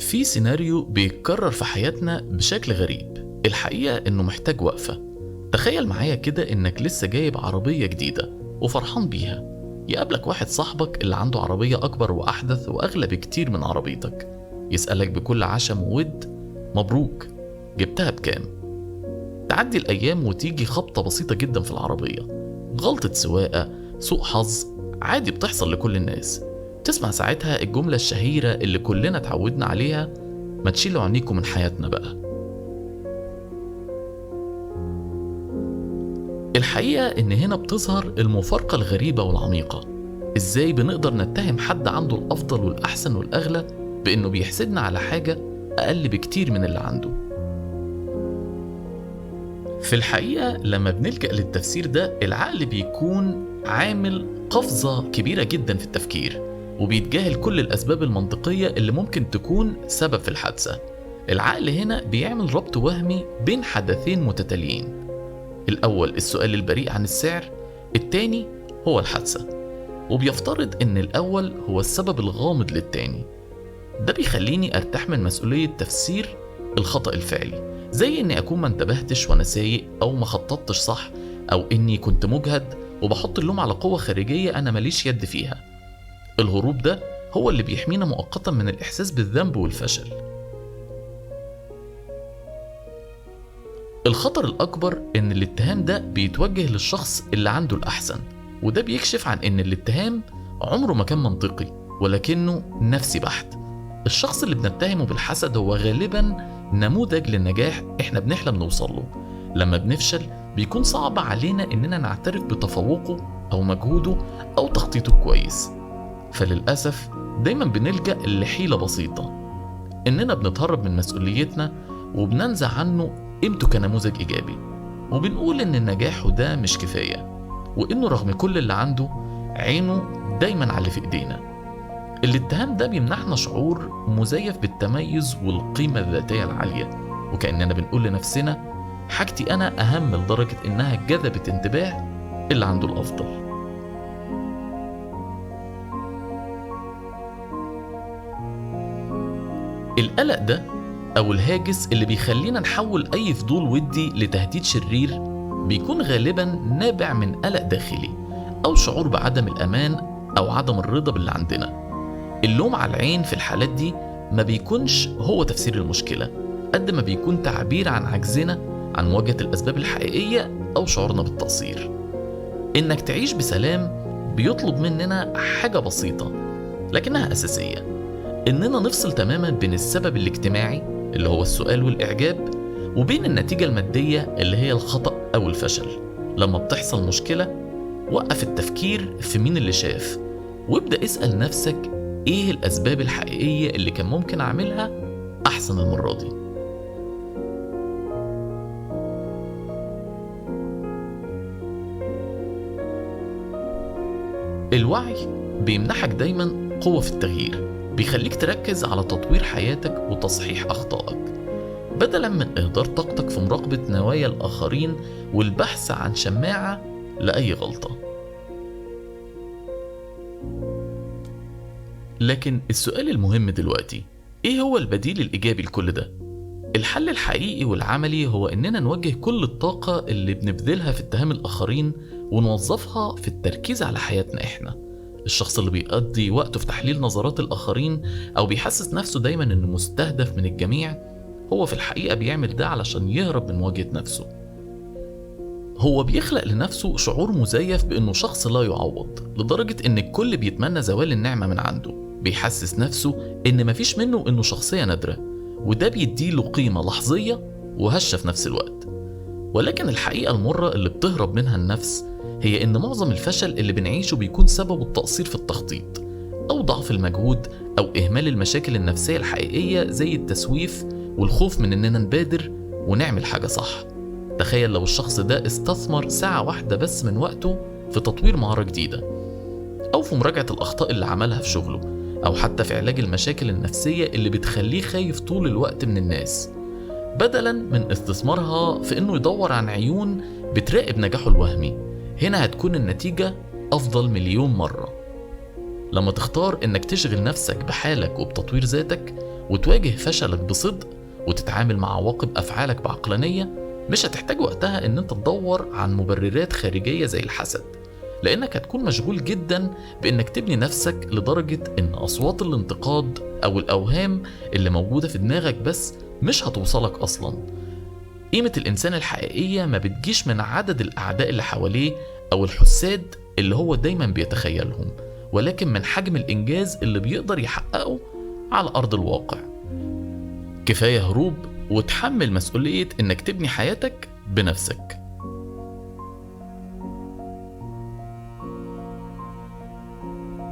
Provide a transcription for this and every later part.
في سيناريو بيتكرر في حياتنا بشكل غريب، الحقيقة إنه محتاج وقفة. تخيل معايا كده إنك لسه جايب عربية جديدة وفرحان بيها، يقابلك واحد صاحبك اللي عنده عربية أكبر وأحدث وأغلى بكتير من عربيتك، يسألك بكل عشم وود: مبروك، جبتها بكام؟ تعدي الأيام وتيجي خبطة بسيطة جدا في العربية، غلطة سواقة، سوء حظ، عادي بتحصل لكل الناس. تسمع ساعتها الجملة الشهيرة اللي كلنا اتعودنا عليها: ما تشيلوا عينيكم من حياتنا بقى. الحقيقة إن هنا بتظهر المفارقة الغريبة والعميقة. إزاي بنقدر نتهم حد عنده الأفضل والأحسن والأغلى بإنه بيحسدنا على حاجة أقل بكتير من اللي عنده؟ في الحقيقة لما بنلجأ للتفسير ده، العقل بيكون عامل قفزة كبيرة جدا في التفكير، وبيتجاهل كل الأسباب المنطقية اللي ممكن تكون سبب في الحادثة. العقل هنا بيعمل ربط وهمي بين حدثين متتاليين: الأول السؤال البريء عن السعر، التاني هو الحادثة، وبيفترض إن الأول هو السبب الغامض للتاني. ده بيخليني أرتاح من مسؤولية تفسير الخطأ الفعلي، زي إني أكون ما انتبهتش وأنا سايق، أو ما خططتش صح، أو إني كنت مجهد، وبحط اللوم على قوة خارجية أنا ماليش يد فيها. الهروب ده هو اللي بيحمينا مؤقتا من الإحساس بالذنب والفشل. الخطر الأكبر إن الاتهام ده بيتوجه للشخص اللي عنده الأحسن، وده بيكشف عن إن الاتهام عمره ما كان منطقي، ولكنه نفسي بحت. الشخص اللي بنتهمه بالحسد هو غالبا نموذج للنجاح إحنا بنحلم نوصل له. لما بنفشل بيكون صعب علينا إننا نعترف بتفوقه أو مجهوده أو تخطيطه الكويس، فللأسف دايما بنلجأ لحيلة بسيطة، إننا بنتهرب من مسؤوليتنا وبننزع عنه قيمته كنموذج إيجابي، وبنقول إن نجاحه ده مش كفاية، وإنه رغم كل اللي عنده عينه دايما على اللي في إيدينا. الاتهام ده بيمنحنا شعور مزيف بالتميز والقيمة الذاتية العالية، وكأننا بنقول لنفسنا حاجتي أنا أهم لدرجة إنها جذبت انتباه اللي عنده الأفضل. القلق ده أو الهاجس اللي بيخلينا نحول أي فضول ودي لتهديد شرير بيكون غالبا نابع من قلق داخلي أو شعور بعدم الأمان أو عدم الرضا باللي عندنا. اللوم على العين في الحالات دي ما بيكونش هو تفسير المشكلة قد ما بيكون تعبير عن عجزنا عن مواجهة الأسباب الحقيقية أو شعورنا بالتقصير. إنك تعيش بسلام بيطلب مننا حاجة بسيطة لكنها أساسية، إننا نفصل تماما بين السبب الاجتماعي اللي هو السؤال والإعجاب، وبين النتيجة المادية اللي هي الخطأ أو الفشل. لما بتحصل مشكلة وقف التفكير في مين اللي شاف، وابدأ اسأل نفسك إيه الأسباب الحقيقية اللي كان ممكن أعملها أحسن المرة دي. الوعي بيمنحك دايما قوة في التغيير، بيخليك تركز على تطوير حياتك وتصحيح أخطائك، بدلا من إهدار طاقتك في مراقبة نوايا الآخرين والبحث عن شماعة لأي غلطة. لكن السؤال المهم دلوقتي، إيه هو البديل الإيجابي لكل ده؟ الحل الحقيقي والعملي هو إننا نوجه كل الطاقة اللي بنبذلها في اتهام الآخرين ونوظفها في التركيز على حياتنا إحنا. الشخص اللي بيقضي وقته في تحليل نظرات الآخرين أو بيحسس نفسه دايما إنه مستهدف من الجميع، هو في الحقيقة بيعمل ده علشان يهرب من مواجهة نفسه. هو بيخلق لنفسه شعور مزيف بإنه شخص لا يعوض، لدرجة إن الكل بيتمنى زوال النعمة من عنده. بيحسس نفسه إن مفيش منه، إنه شخصية نادرة، وده بيديله قيمة لحظية وهشة في نفس الوقت. ولكن الحقيقة المرة اللي بتهرب منها النفس هي إن معظم الفشل اللي بنعيشه بيكون سببه التقصير في التخطيط، أو ضعف المجهود، أو إهمال المشاكل النفسية الحقيقية زي التسويف والخوف من إننا نبادر ونعمل حاجة صح. تخيل لو الشخص ده استثمر ساعة واحدة بس من وقته في تطوير مهارة جديدة، أو في مراجعة الأخطاء اللي عملها في شغله، أو حتى في علاج المشاكل النفسية اللي بتخليه خايف طول الوقت من الناس، بدلا من استثمارها في إنه يدور عن عيون بتراقب نجاحه الوهمي. هنا هتكون النتيجة أفضل مليون مرة. لما تختار إنك تشغل نفسك بحالك وبتطوير ذاتك وتواجه فشلك بصدق وتتعامل مع عواقب أفعالك بعقلانية، مش هتحتاج وقتها إن أنت تدور عن مبررات خارجية زي الحسد، لأنك هتكون مشغول جدا بإنك تبني نفسك لدرجة إن أصوات الانتقاد أو الأوهام اللي موجودة في دماغك بس مش هتوصلك أصلا. قيمة الإنسان الحقيقية ما بتجيش من عدد الأعداء اللي حواليه أو الحساد اللي هو دايما بيتخيلهم، ولكن من حجم الإنجاز اللي بيقدر يحققه على أرض الواقع. كفاية هروب، وتحمل مسؤولية إنك تبني حياتك بنفسك.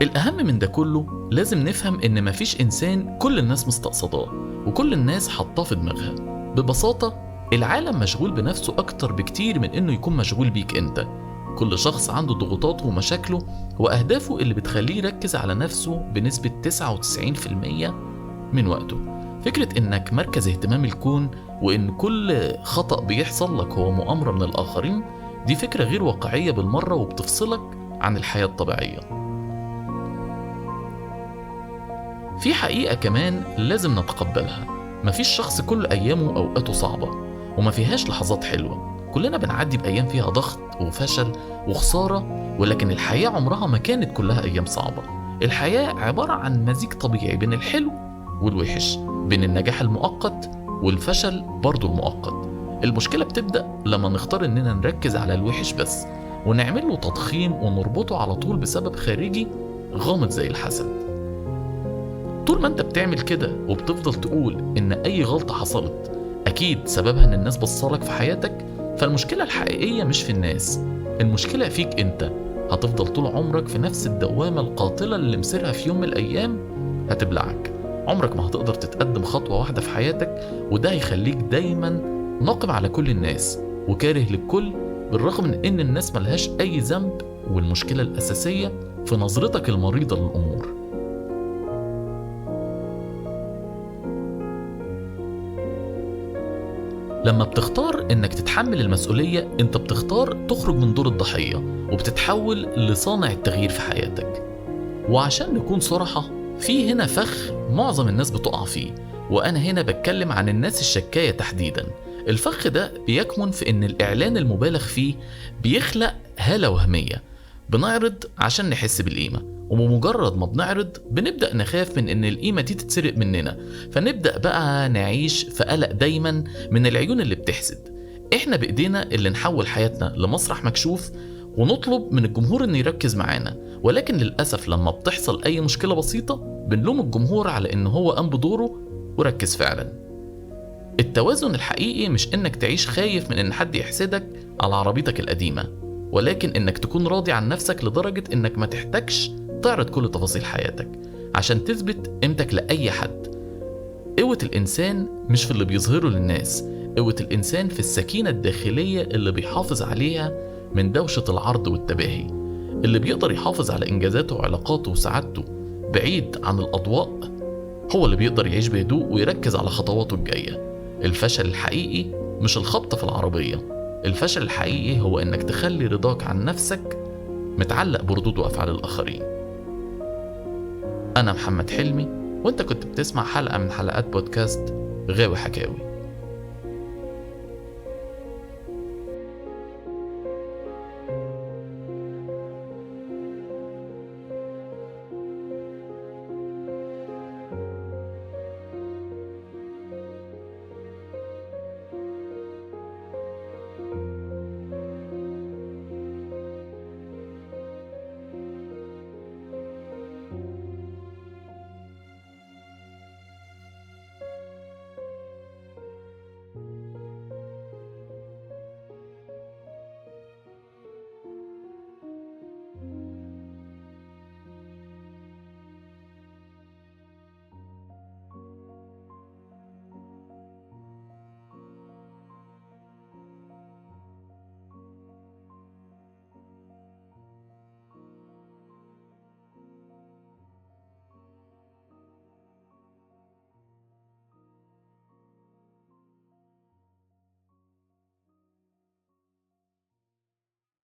الأهم من ده كله لازم نفهم إن مفيش إنسان كل الناس مستقصداه وكل الناس حطاه في دماغها. ببساطة العالم مشغول بنفسه أكتر بكتير من إنه يكون مشغول بيك أنت. كل شخص عنده ضغوطاته ومشاكله وأهدافه اللي بتخليه يركز على نفسه بنسبة 99% من وقته. فكرة إنك مركز اهتمام الكون وإن كل خطأ بيحصل لك هو مؤامرة من الآخرين، دي فكرة غير واقعية بالمرة وبتفصلك عن الحياة الطبيعية. في حقيقة كمان لازم نتقبلها، مفيش شخص كل أيامه وأوقاته صعبة وما فيهاش لحظات حلوة. كلنا بنعدي بأيام فيها ضغط وفشل وخسارة، ولكن الحياة عمرها ما كانت كلها أيام صعبة. الحياة عبارة عن مزيج طبيعي بين الحلو والوحش، بين النجاح المؤقت والفشل برضو المؤقت. المشكلة بتبدأ لما نختار إننا نركز على الوحش بس ونعمل له تضخيم ونربطه على طول بسبب خارجي غامض زي الحسد. طول ما انت بتعمل كده وبتفضل تقول إن أي غلطة حصلت أكيد سببها إن الناس بصالك في حياتك، فالمشكلة الحقيقية مش في الناس، المشكلة فيك انت. هتفضل طول عمرك في نفس الدوامة القاتلة اللي مسيرها في يوم من الأيام هتبلعك. عمرك ما هتقدر تتقدم خطوة واحدة في حياتك، وده هيخليك دايما ناقم على كل الناس وكاره للكل، بالرغم من ان الناس ملهاش اي ذنب، والمشكلة الأساسية في نظرتك المريضة للأمور. لما بتختار انك تتحمل المسؤولية، انت بتختار تخرج من دور الضحية وبتتحول لصانع التغيير في حياتك. وعشان نكون صراحة، في هنا فخ معظم الناس بتقع فيه، وأنا هنا بتكلم عن الناس الشكاية تحديدا. الفخ ده بيكمن في إن الإعلان المبالغ فيه بيخلق هالة وهمية. بنعرض عشان نحس بالقيمة، وبمجرد ما بنعرض بنبدأ نخاف من إن القيمة دي تتسرق مننا، فنبدأ بقى نعيش في قلق دايما من العيون اللي بتحسد. إحنا بإيدينا اللي نحول حياتنا لمسرح مكشوف ونطلب من الجمهور إنه يركز معانا، ولكن للأسف لما بتحصل أي مشكلة بسيطة بنلوم الجمهور على إن هو قام بدوره وركز فعلا. التوازن الحقيقي مش إنك تعيش خايف من إن حد يحسدك على عربيتك القديمة، ولكن إنك تكون راضي عن نفسك لدرجة إنك ما تحتاجش تعرض كل تفاصيل حياتك عشان تثبت قيمتك لأي حد. قوة الإنسان مش في اللي بيظهره للناس، قوة الإنسان في السكينة الداخلية اللي بيحافظ عليها من دوشة العرض والتباهي. اللي بيقدر يحافظ على إنجازاته وعلاقاته وسعادته بعيد عن الأضواء هو اللي بيقدر يعيش بهدوء ويركز على خطواته الجاية. الفشل الحقيقي مش الخبطة في العربية، الفشل الحقيقي هو إنك تخلي رضاك عن نفسك متعلق بردود وأفعال الآخرين. أنا محمد حلمي، وأنت كنت بتسمع حلقة من حلقات بودكاست غاوي حكاوي.